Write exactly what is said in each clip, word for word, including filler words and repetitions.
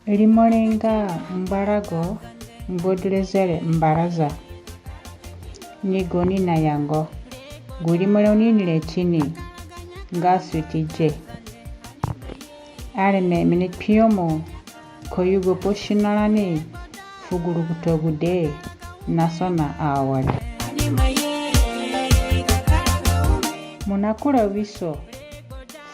Rimo re nga ngbarago, ngbadurezere, mbaraza. Ni gaoni nayango. Gu rimo re oni ini re tini nga Sweet J. Areme mi ni kpinyemu ka yugopai sino rani fu gu rukutu agude na sona awere. Mo na kura wiso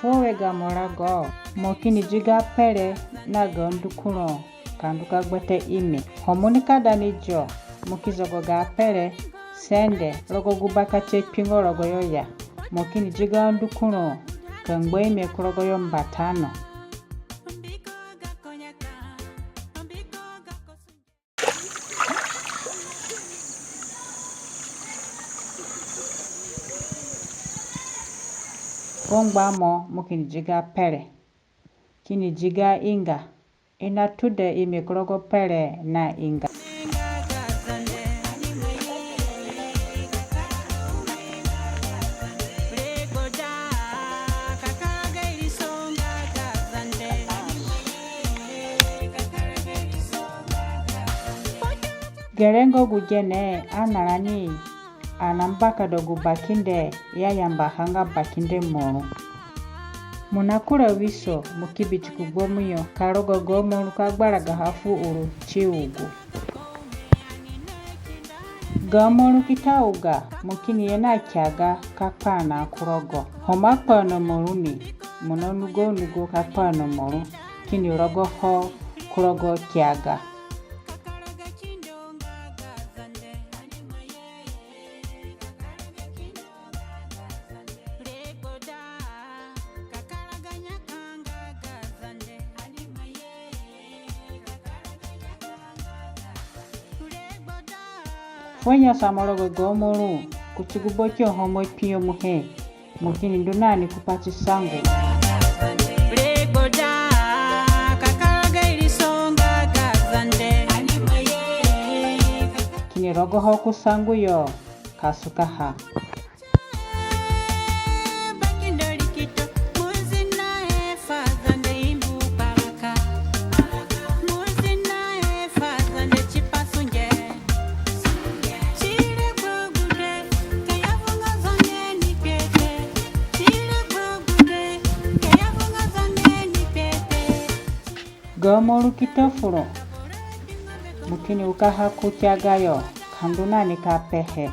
fuo we gamo rago, mo kini di ga pere na ga ndukuro ka ndu ka gbata ime. Ho mo nika da ni dio, mo ki zogo ga pere sende rogo gu bakati akpingo rogoyo ya. Mo kini di ga ndukuro ka ngba ime ku rogoyo mbata no. Ko ngba mo, mo kini di ga pere, kini di ga inga, i na tuda ime ku rogo pere na inga. Gere nga gu gene anarani anambakada gu bakinde i ayambaha nga bakinde moru. Mo na kura wiso, mo ki bi ti ku gbomu yo ka rogo gamo ru ka gbaragaha fu uru ti ugu. Gamo ru ki ta uga, mo kini ye na kiaga ka kpana ku rogo. Ho mo akpana moru ni, mo na nugo nugo ka kpana moru, kini rogoho ku rogo kiaga. Fuo nyasa mo rogo gamo ru kuti gu bakio ho mo akpinyemuhe, mo kini ndu nani ku pati sangu. Kini rogoho ku sangu yo ka sukaha. Gamo ru ki ta furo, mo kini ukaha ku kiaga yo ka ndu nani ka pehe.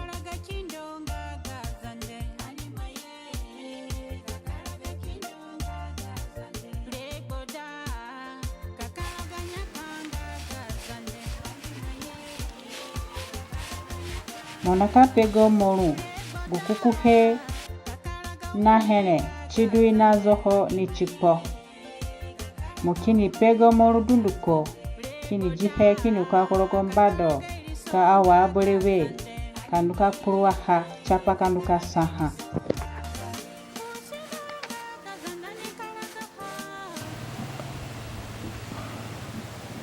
Mo na ka pe gamo ru gu kukuhe na here, sidu i na zoho ni tikpo. Mo kini pe gamo ru dunduko, kini dihe, kini ka ku rogo mbado ka awa berewe, ka ndu ka kpuruaha tipa ka ndu ka saha.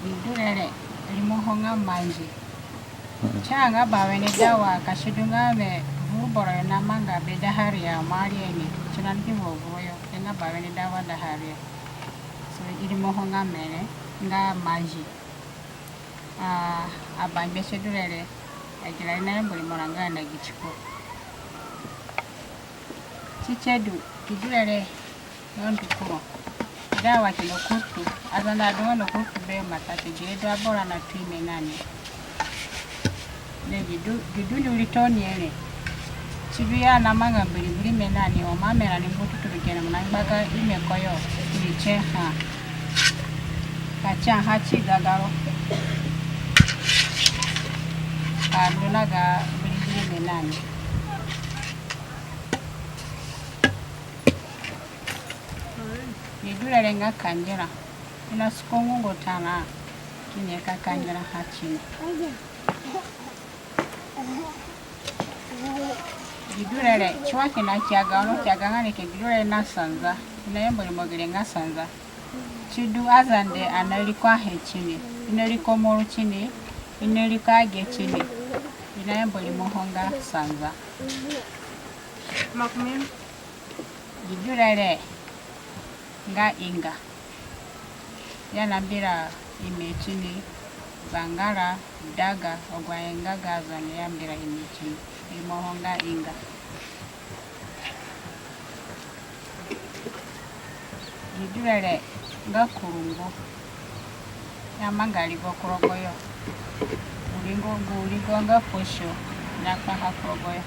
Gi du re re, rimoho nga mangi. Si nga bawene dawa, ka si du nga me vuru boro yo namanga be daharia, mo aria ni, si na ndu ki vo vuru yo, si nga bawene dawa daharia. So, i rimoho nga mere, nga mangi. A, abangbe si du re re, agira i na yambu rimo ra nga na gi tiko. Si tie du, gi du re re, nga ndukuro. Dawa kina kurutu, Azande adunga na kurutu be matata, gere du aboro anatu ime nani. Be gi du, gi du ni uri tooni ere. Sidu ya namanga mbirimbiri ime nani, ho mo amera ni mbu tutu ru gene, mo na ngbaga ime koyo, ni tie ha. Ka tie ha ti gagaro. Ka ndu na ga mbirimbiri ime nani. Gi du re re nga kangira. I na suko ngungu tana, kini ye ka kangira ha tini. Gi du re re, si wa kina kiaga, ono kiaga nga ni ke gi du re re na sanza, i na yambu rimo gere nga sanza. Sidu Azande ana riko ahe tini, i na riko moru tini, i na riko age tini. Gi Na yamba rimoho nga sanza. Gi du re re nga inga. Ya na mbira ime tini, gbangara, daga, agu ahe nga ga Azande ya mbira ime tini. Rimoho nga inga. Gi du re re nga kurungbo. Ya manga rigo ku rogoyo. Gu rigo, gu rigo nga posho, ya kpaha ku rogoyo.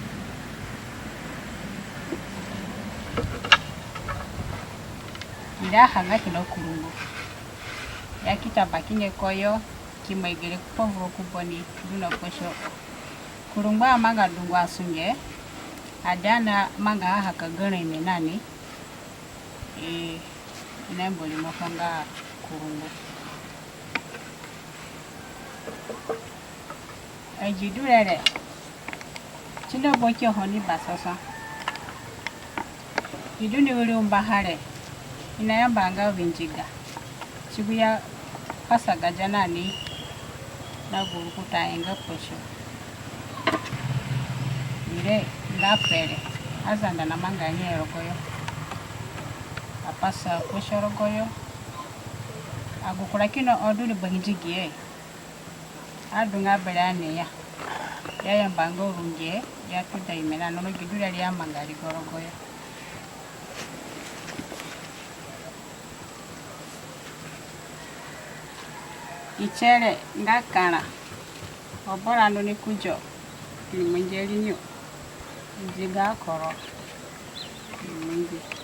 Ira ha nga kina kurungbo. Ya ki ta bakinge koyo, ki mai gere ku povuro ku boni, du na posho. Kurungbo amanga dungu asunge, ade ani amanga ha ka garã ime nani. Ee, i na yamba rimoho nga kurungbo. Agi du re re, ti ni aboki ho ni basasa. Gi du ni wiri umbaha re, i na yamba nga windiga. Ti gu ya pasa gadia nani na gu rukutu ahe nga posho. Ire nga pere, Azande na manga nye rogoyo. A pasa posho rogoyo. Agu kura kina ho du ni bangidigihe. Adunga bere ani ya. Ya yamba nga runge, ya tuda ime na nono. Gi du re re ya manga rigo rogoyo. Gi tie re nga kara. Obora no ni kujo. Ni mangi rinyo. Ziga koro. Ni mangi.